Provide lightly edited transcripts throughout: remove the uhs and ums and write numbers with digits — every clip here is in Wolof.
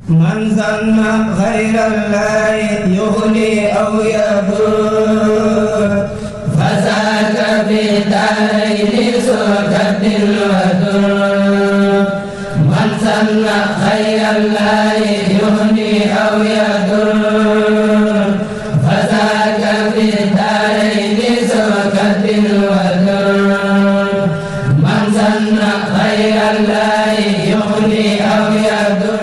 من ظن غير الله يغني أو يضر فذاك في دارين سكت وذر من ظن غير الله يغني أو يضر فذاك في دارين سكت وذر من ظن غير الله يغني أو يضر.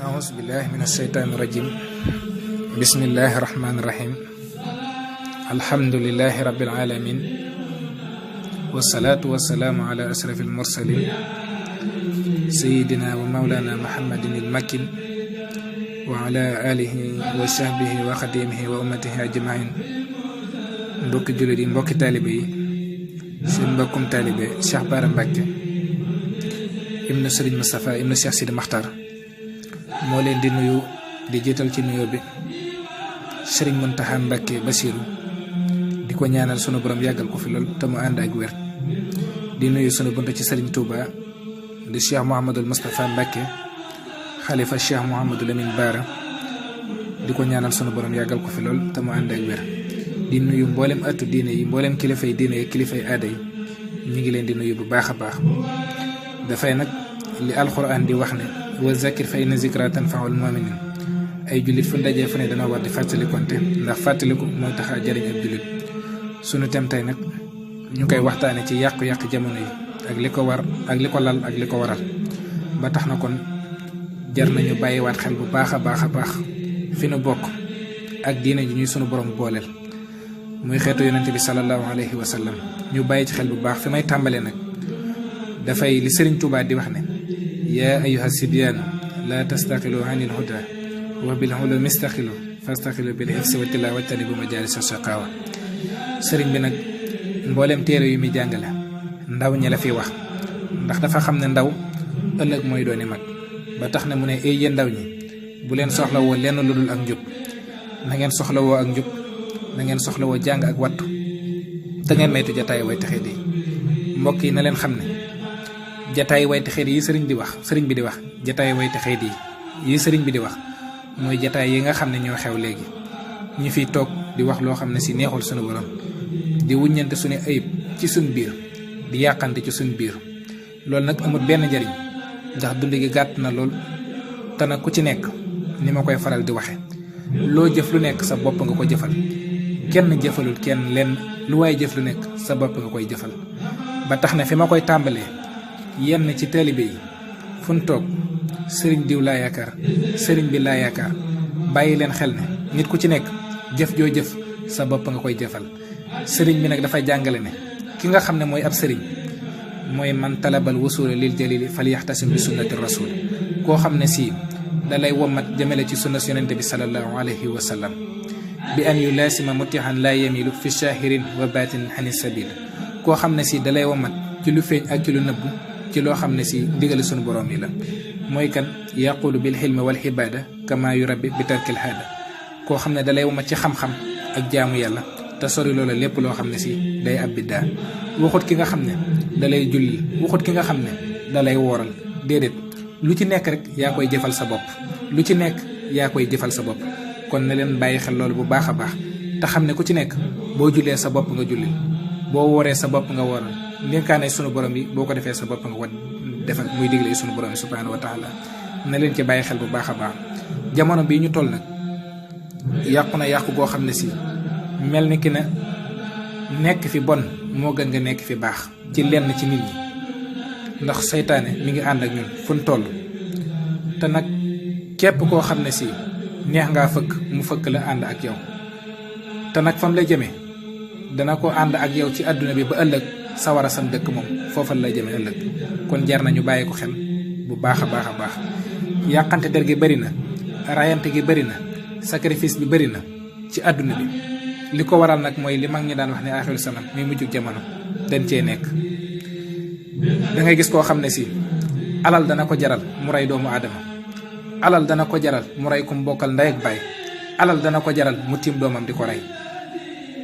أعوذ بالله من الشيطان الرجيم. بسم الله الرحمن الرحيم. الحمد لله رب العالمين والصلاة والسلام على أشرف المرسلين سيدنا ومولانا محمد المكين وعلى آله وصحبه وخديمه وأمته أجمعين. mbokki jullit yi mbokki taalibe yi seen mbokkum taalibe Cheikh Bara Mbacké ibnu Serigne Moustapha ibnu Cheikh Sidi Makhtar moo leen di nuyu di jiital ci nuyoo bi Serigne Mountakha Mbacké Bassirou di ko ñaanal sunu borom yàggal ko fi lool te mu ànd ak wér. di nuyu sunu bunt ci Serigne Touba di Cheikh Mouhamadul Moustapha Mbacké xalifa Cheikh Mouhamadul Amin Bara di ko ñaanal sunu borom yàggal ko fi lool te mu ànd ak wér. di nuyu mboolem ëttu diine yi mboolem kilifay diine yi kilifay aada yi ñu ngi leen di nuyu bu baax a baax. dafay nag li alxuraan di wax ne wa zakir fa inna zikra tanfaul muminin ay jullit fu ndajee fu ne dana war di fàttalikonte ndax fàttaliku mooy tax a jëriñ ab jullit. sunu tem tey nag ñu koy waxtaane ci yàqu-yàq jamono yi ak li ko war ak li ko lal ak li ko waral ba tax na kon jar nañu bàyyiwaat xel bu baax a baax a baax fi nu bokk ak diine ji ñuy sunu borom booleel muy xeetu yonente bi sallallahu alayhi wa sallam. ñu bàyyi ci xel bu baax fi may tàmbalee nag dafay li Serigne Touba di wax ne yaa ayyuha sibyaan laa tastaqilu anil huda wa bil ulumi istaqilu fastaqilu bil hifsi wa tilaa wajtanibu majaalisa shaqaawa. sëriñ bi nag mbooleem téere yu muy jàngale ndaw ñi la fi wax ndax dafa xam ne ndaw ëllëg mooy dooni mag ba tax na mu ne ay yéen ndaw ñi bu leen soxlawoo lenn lu dul ak njub na ngeen soxlawoo ak njub na ngeen soxlawoo jàng ak wattu te ngeen maytu jataay way taxee di mbokk yi na leen xam ne jataay way taxee yi sëriñ bi di wax jataay way taxee yi sëriñ bi di wax mooy jataay yi nga xam ne ñoo xew léegi ñu fiy toog di wax loo xam ne si neexul sunu borom di wuññante suñu ayib ci suñ biir di yàqante ci suñ biir. loolu nag amul benn njariñ ndax dund gi gàtt na lool te nag ku ci nekk ni ma koy faral di waxe loo jëf lu nekk sa bopp nga ko jëfal kenn jëfalul kenn lenn lu waaye jëf lu nekk sa bopp nga koy jëfal. ba tax na fi ma koy tàmbalee yenn ci taalibe yi fu ñu toog sëriñ diw laa yaakaar sëriñ bi laa yaakaar bàyyi leen xel ne nit ku ci nekk jëf joo jëf sa bopp nga koy jëfal. sëriñ bi nag dafay jàngale ne ki nga xam ne mooy ab sëriñ mooy man talabal wusula lil jalili fal yaxtasim bi sunnati rasul koo xam ne si dalay wommat jëmale ci sunna yonente bi sallallahu alayhi wa sallam bi an yu laasima mutihan laa yamilu fi shahirin wa batinin xani sabil koo xam ne si dalay wommat ci lu feeñ ak ci lu nëbbu ci loo xam ne si ndigali sunu borom yi la mooy kan yaqulu bil xilmi wal xibaada kama yu rabbi bi tarkil haada koo xam ne dalay wommat ci xam-xam ak jaamu yàlla te sori loola lépp loo xam ne si day ab biddaa. waxut ki nga xam ne dalay julli waxut ki nga xam ne dalay wooral déedéet lu ci nekk rek yaa koy jëfal sa bopp lu ci nekk yaa koy jëfal sa bopp. kon na leen bàyyi xel loolu bu baax a baax te xam ne ku ci nekk boo jullee sa bopp nga jullil boo wooree sa bopp nga wooral ndénkaane sunu borom bi boo ko defee sa bopp nga ko defal muy digle sunu borom bi subhaanahu wa taala. na leen ci bàyyi xel bu baax a baax. jamono bii ñu toll nag yàqu na yàqu goo xam ne si mel ni ki na nekk fi bon moo gën nga nekk fi baax ci lenn ci nit ñi ndax seytaane mi ngi ànd ak ñun fu ñu toll te nag képp koo xam ne si neex ngaa fëkk mu fëkk la ànd ak yow te nag fam la jëmee dana ko ànd ak yow ci àdduna bi ba ëllëg sawara sam dëkk moom foofal la jëmee ëllëg. kon jar nañu bàyyi ko xel bu baax a baax a baax. yàqante der gi bëri na rayante gi bëri na sacrifice bi bëri na ci àdduna bi li ko waral nag mooy li mag ñi daan wax ne aaxiru zaman muy mujjug jamono dañ cee nekk. da ngay gis koo xam ne si alal dana ko jaral mu rey doomu aadama alal dana ko jaral mu rey ku mu bokkal ndey ak baay alal dana ko jaral mu tiim doomam di ko rey.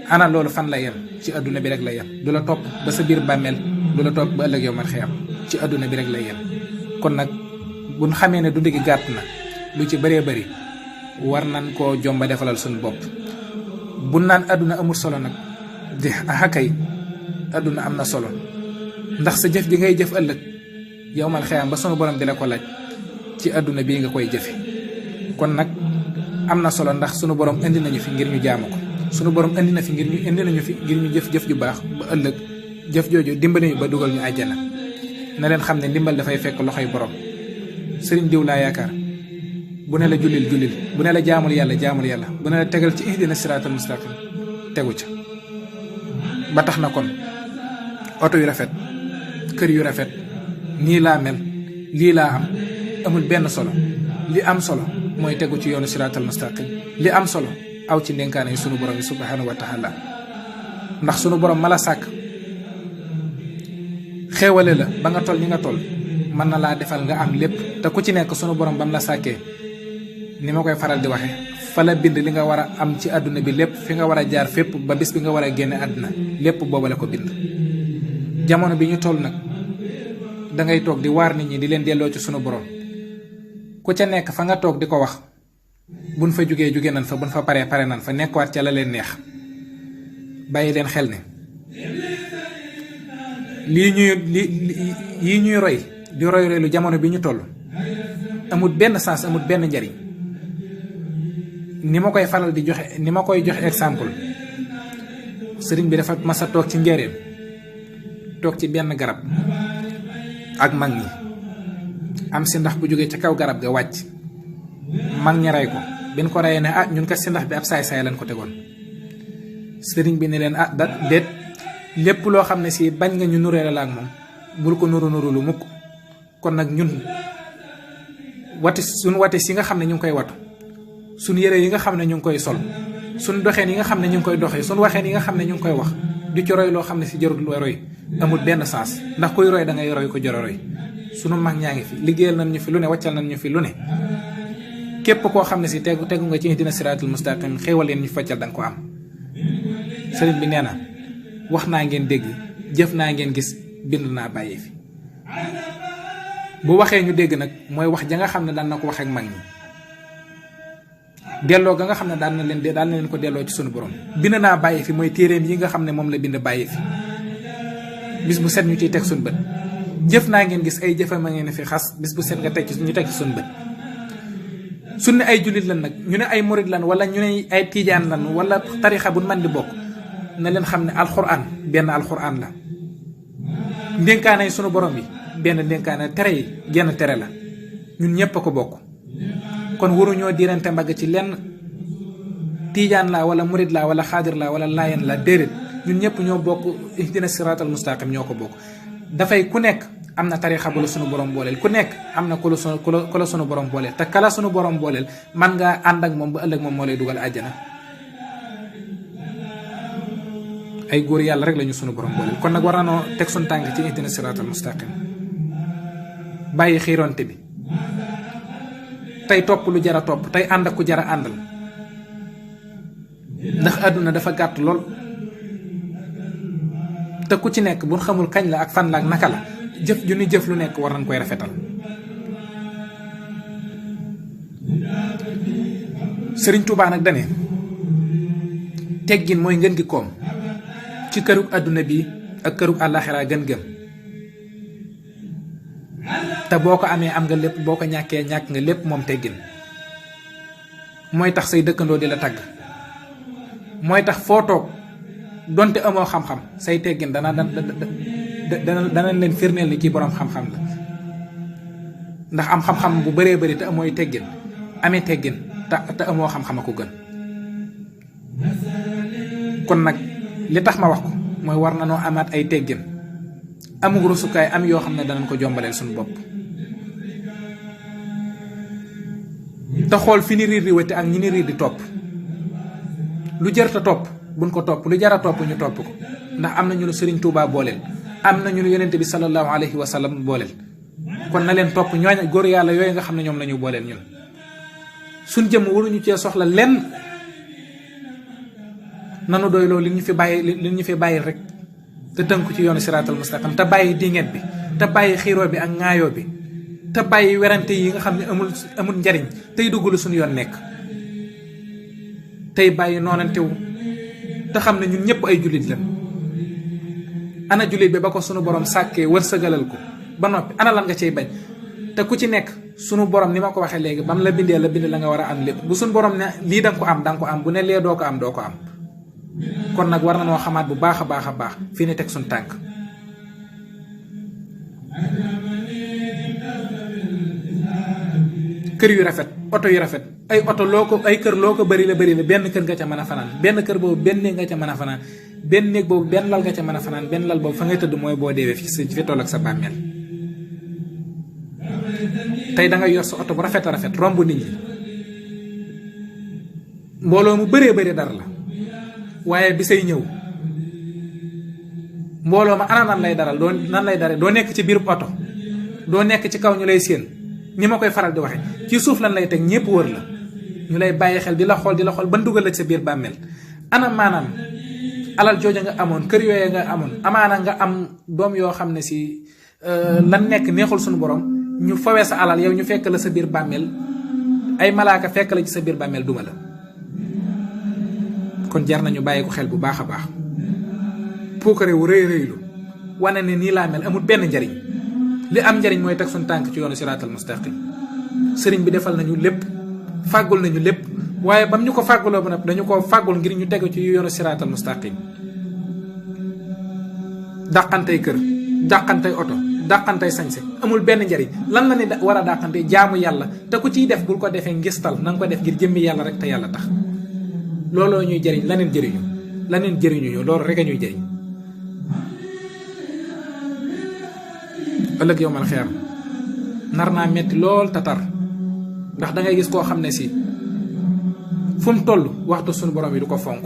ana loolu fan la yem ci àdduna bi rek la yem du la topp ba sa biir bàmmeel du la topp ba ëllëg yow man xiyam ci àdduna bi rek lay yem kon nag buñ xamee ne dund gi gàtt na lu ci bëree bëri war nañ koo jomba defalal suñu bopp. bu naan àdduna amul solo nag di kay àdduna am na solo, ndax sa jëf ji ngay jëf ëllëg yowmal xiyaam ba sunu borom di la ko laaj ci àdduna bii nga koy jëfe. kon nag am na solo ndax sunu borom indi nañu fi ngir ñu jaamu ko, sunu borom indi nañu fi ngir ñu jëf ju baax ba ëllëg jëf jooju dimbali ñu ba dugal ñu àjjana. na leen xam ne ndimbal dafay fekk loxoy borom. sëriñ diw laa yaakaar bu ne la jullil bu ne la jaamul yàlla bu ne la tegal ci ihdina siraatal mustaqim tegu ca. ba tax na kon oto yu rafet, kër yu rafet, nii laa mel, lii laa am amul benn solo. li am solo mooy tegu ci yoonu siraatal mustaqim. li am solo aw ci ndénkaane yi sunu borom yi subhanahu wa taala. ndax sunu borom ma la sàkk xéewale la ba nga toll ni nga toll, mën na laa defal nga am lépp. te ku ci nekk sunu borom bam la sàkkee ni ma koy faral di waxe fa la bind li nga war a am ci àdduna bi lépp, fi nga war a jaar fépp ba bis bi nga war a génne àdduna lépp booba la ko bind. jamono bi ñu toll nag da ngay toog di waar nit ñi di leen delloo ci sunu borom. ku ca nekk fa nga toog di ko wax buñ fa jógee nañ fa, buñ fa paree pare nañ fa, nekkuwaat ca la leen neex. bàyyi leen xel ne lii ñuy roy di roy lu jamono bi ñu toll amul benn sens, amul benn njariñ. ni ma koy faral di joxe, ni ma koy joxe exemple, sëriñ bi dafa mas a toog ci njëreem, toog ci benn garab ak mag ñi, am si ndax bu jógee ca kaw garab ga wàcc, mag ñi rey ko. bin ko reyee ne ñun kat si ndax bi ab saay-saay lañ ko tegoon. sëriñ bi ne leen déet, lépp loo xam ne si bañ nga ñu nureele la ak moom bul ko nuru lu mukk. kon nag ñun suñu wate si nga xam ne ñu ngi koy watu, suñu yére yi nga xam ne ñu ngi koy sol, suñu doxeen yi nga xam ne ñu ngi koy doxee, suñu waxeen yi nga xam ne ñu ngi koy wax, du ci roy loo xam ne si jarul roy amul benn sens. ndax kuy roy da ngay roy ko jar a roy. sunu mag ñaa ngi fi, liggéeyal nañ ñu fi lu ne, wàccal nañ ñu fi lu ne. képp koo xam ne si tegu nga ci ihdina siraatal mustaqim xéewal leen ñu faccal da nga ko am. sëriñ bi nee na wax naa ngeen dégg, jëf naa ngeen gis, bind naa bàyyee fi. bu waxee ñu dégg nag mooy wax ja nga xam ne daan na ko wax ak mag ñi, delloo ga nga xam ne daan na leen ko delloo ci sunu borom. bind naa bàyyee fi mooy téeréem yi nga xam ne moom la bind bàyyee fi, bis bu set ñu ciy teg suñu bët. jëf naa ngeen gis, ay jëfam a ngeen fi xas, bis bu set nga teg ci ñu teg ci suñu bët. su ne ay jullit lan nag, ñu ne ay murid lan, wala ñu ne ay tiijaan lan, wala tarixa bu man di bokk, na leen xam ne alxuraan benn alxuraan la. ndénkaane yi sunu borom bi benn ndénkaane, tere yi genn tere la. ñun ñëpp a ko bokk. kon waruñoo diirante mbagg ci lenn, tiijaan laa wala murid laa wala xaadir laa wala laayeen la, déedéet. ñun ñëpp ñoo bokk ihdina siraatal mustaqim, ñoo ko bokk. dafay ku nekk am na tarixa bu la sunu borom booleel, ku nekk am na ku la sunu borom booleel, te kala sunu borom booleel man ngaa ànd ak moom ba ëllëg moom moo lay dugal àjjana. ay góor yàlla rek lañu sunu borom booleel. kon nag war nañoo teg sunu tànk ci ihdina siraatal mustaqim, bàyyi xiironte bi, tey topp lu jara topp, tey ànd ak ku jara àndal. ndax àdduna dafa gàtt lool, te ku ci nekk bu xamul kañ la ak fan la ak naka la, jëf ju ni jëf lu nekk war nañ koy rafetal. Sëriñ Tuubaa nag dane teggin mooy ngën gi koom, ci kërug àdduna bi ak kërug àllaaxira gën gëm. te boo ko amee am nga lépp, boo ko ñàkkee ñàkk nga lépp. moom teggin mooy tax say dëkkandoo di la tagg, mooy tax foo toog donte amoo xam-xam, say teggin dana leen firneel ni kii boroom xam-xam la. ndax am xam-xam bu bëree bëri te amooy teggin, amee teggin te amoo xam-xam a ko gën. kon nag li tax ma wax ko mooy war na noo amaat ay teggin, amug rusukaay am yoo xam ne danañ ko jombaleel suñu bopp. te xool fi ni riir di wete ak ñi ni riir di topp. lu jërta topp buñ ko topp, lu jara topp ñu topp ko. ndax am na ñu lu Sëriñ Tuubaa booleel, am na ñu lu Yonent bi sallallahu alayhi wa sallam booleel. kon na leen topp ñooñu góor yàlla yooyu nga xam ne ñoom la ñu booleel. ñun suñ jëm waruñu cee soxla lenn, nanu doy loolu li ñu fi bàyyi rek, te tënku ci yoonu siraatal mustaqim, te bàyyi dinget bi, te bàyyi xiiroo bi ak ŋaayoo bi, te bàyyi werante yi nga xam ne amul njariñ tey duggalu suñu yoon nekk tey bàyyi noonantewu te xam ne ñun ñëpp ay jullit lan ana jullit bi ba ko sunu borom sàkkee wërsëgalal ko ba noppi ana lan nga cay bañ te ku ci nekk sunu borom ni ma ko waxee léegi bam la bindee la bind la nga war a am lépp bu sunu borom ne lii danga ko am bu ne lee doo ko am kon nag war na noo xamaat bu baax a baax fii ni teg suñu tànk kër yu rafet oto yu rafet ay kër loo ko bari la benn kër nga ca mën a fanaan benn kër boobu benn néeg nga ca mën a fanaan benn néeg boobu benn lal nga ca mën a fanaan benn lal boobu fa ngay tëdd mooy boo deewee fi toll ak sa bàmmeel tey da nga yor sa oto bu rafet a rafet romb nit ñi mbooloo mu bëree dara la waaye bi say ñëw mbooloo ma ana nan lay dare doo nekk ci biir oto doo nekk ci kaw ñu lay séen ni ma koy faral di waxe ci suuf lan lay teg ñëpp wër la ñu lay bàyyi xel di la xool ba dugal la ci sa biir bàmmeel ana maanaam alal jooja nga amoon kër yooya nga amoon amaana nga am doom yoo xam ne si lan nekk neexul suñu borom ñu fawee sa alal yow ñu fekk la sa biir bàmmeel ay malaaka fekk la ci sa biir bàmmeel duma la kon jar nañu bàyyi ko xel bu baax a baax puukare wu rëylu wane ne nii laa mel amul benn njariñ li am njariñ mooy teg suñu tànk ci yoonu siraatal mustaqim sëriñ bi defal nañu lépp fàggul nañu lépp waaye bam ñu ko fàgguloo ba nag dañu ko fàggul ngir ñu tegu ci yoonu siraatal mustaqim dàqantey kër dàqantey oto dàqantey sañse amul benn njariñ lan la ni war a dàqante jaamu yàlla te ku ciy def bul ko defee ngistal na nga ko def ngir jëmmi yàlla rek te yàlla tax looloo ñuy jëriñ laneen jëriñu loolu rek a ñuy jëriñ ëllëg yowmal xiyaam nar naa metti lool tatar ndax da ngay gis koo xam ne si fu mu toll waxtu sunu borom yi du ko fonk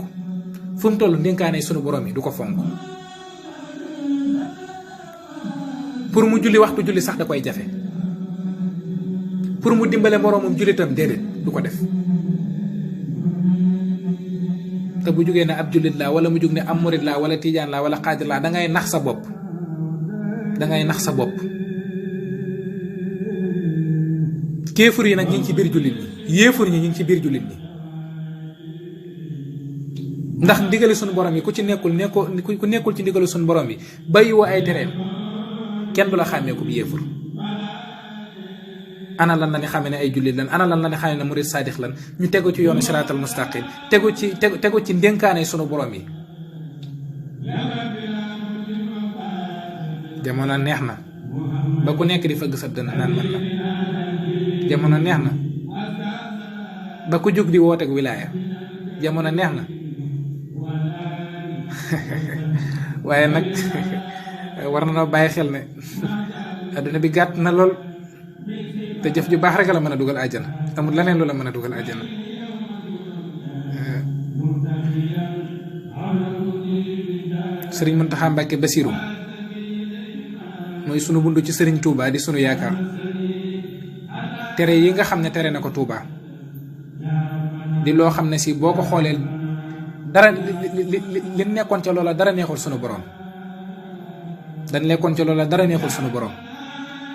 fu mu toll ndénkaane sunu borom yi du ko fonk pour mu julli waxtu julli sax da koy jafe pour mu dimbale moroomum jullitam déedéet du ko def te bu jógee ne ab jullit laa wala mu jóg ne am murid laa wala tiijaan laa wala xaadir laa dangay nax sa bopp kéefur yi nag ñu ngi ci biir jullit ñi yéefur ñi ñu ngi ci biir jullit ñi ndax ndigali suñu borom yi ku nekkul ci ndigali suñu borom yi bàyyi woo ay tereem kenn du la xàmmee ku yéefur ana lan la ni xamee ne ay jullit lan ana lan la ni xamee ne murid saadix lan ñu tegu ci yoonu siraatal mustaqim tegu ci ndénkaane sunu borom yi jamono neex na ba ku nekk di fëgg sa dënn naan man la jamono neex na ba ku jóg di wooteeg wilaaya jamono neex na waaye nag war na noo bàyyi xel ne adduna bi gàtt na lool te jëf ju baax rek la mën a dugal àjjana amul leneen lu la mën a dugal àjjana sëriñ Muntaxa Mbàkke Basiru mooy sunu bundu ci sëriñ Touba di sunu yaakaar tere yi nga xam ne tere na ko Touba di loo xam ne si boo ko xoolee dara li nekkoon ca loola dara neexul sunu borom dañ nekkoon ca loola dara neexul sunu borom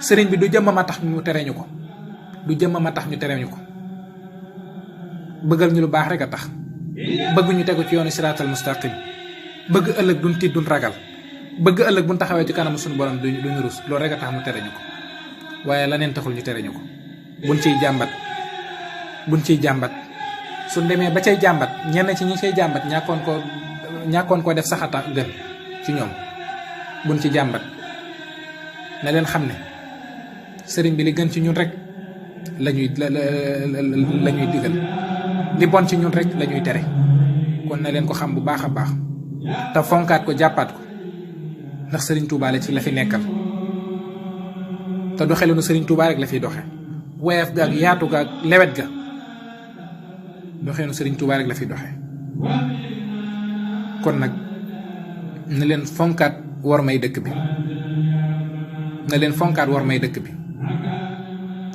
sëriñ bi du jëmmam a tax ñu tere ñu ko bëggal ñu lu baax rek a tax bëgg ñu tegu ci yoonu siraatal mustaqim bëgg ëllëg duñ tiit duñ ragal bëgg ëllëg buñ taxawee ci kanam suñu borom duñu rus loolu rek a tax mu tere ñu ko waaye leneen taxul ñu tere ñu ko buñ ciy jàmbat suñ demee ba cay jàmbat ñenn ci ñi cay jàmbat ñàkkoon ko def saxata gën ci ñoom buñ ci jàmbat na leen xam ne sëriñ bi li gën ci ñun rek lañuy digal li bon ci ñun rek lañuy tere kon na leen ko xam bu baax a baax te fonkaat ko jàppaat ko ndax sëriñ Touba la ci la fi nekkal te doxalinu sëriñ Touba rek la fiy doxe woyof ga ak yaatu ga ak lewet ga doxalinu sëriñ Touba rek la fiy doxe kon nag na leen fonkaat war may dëkk bi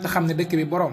te xam ne dëkk bi boroom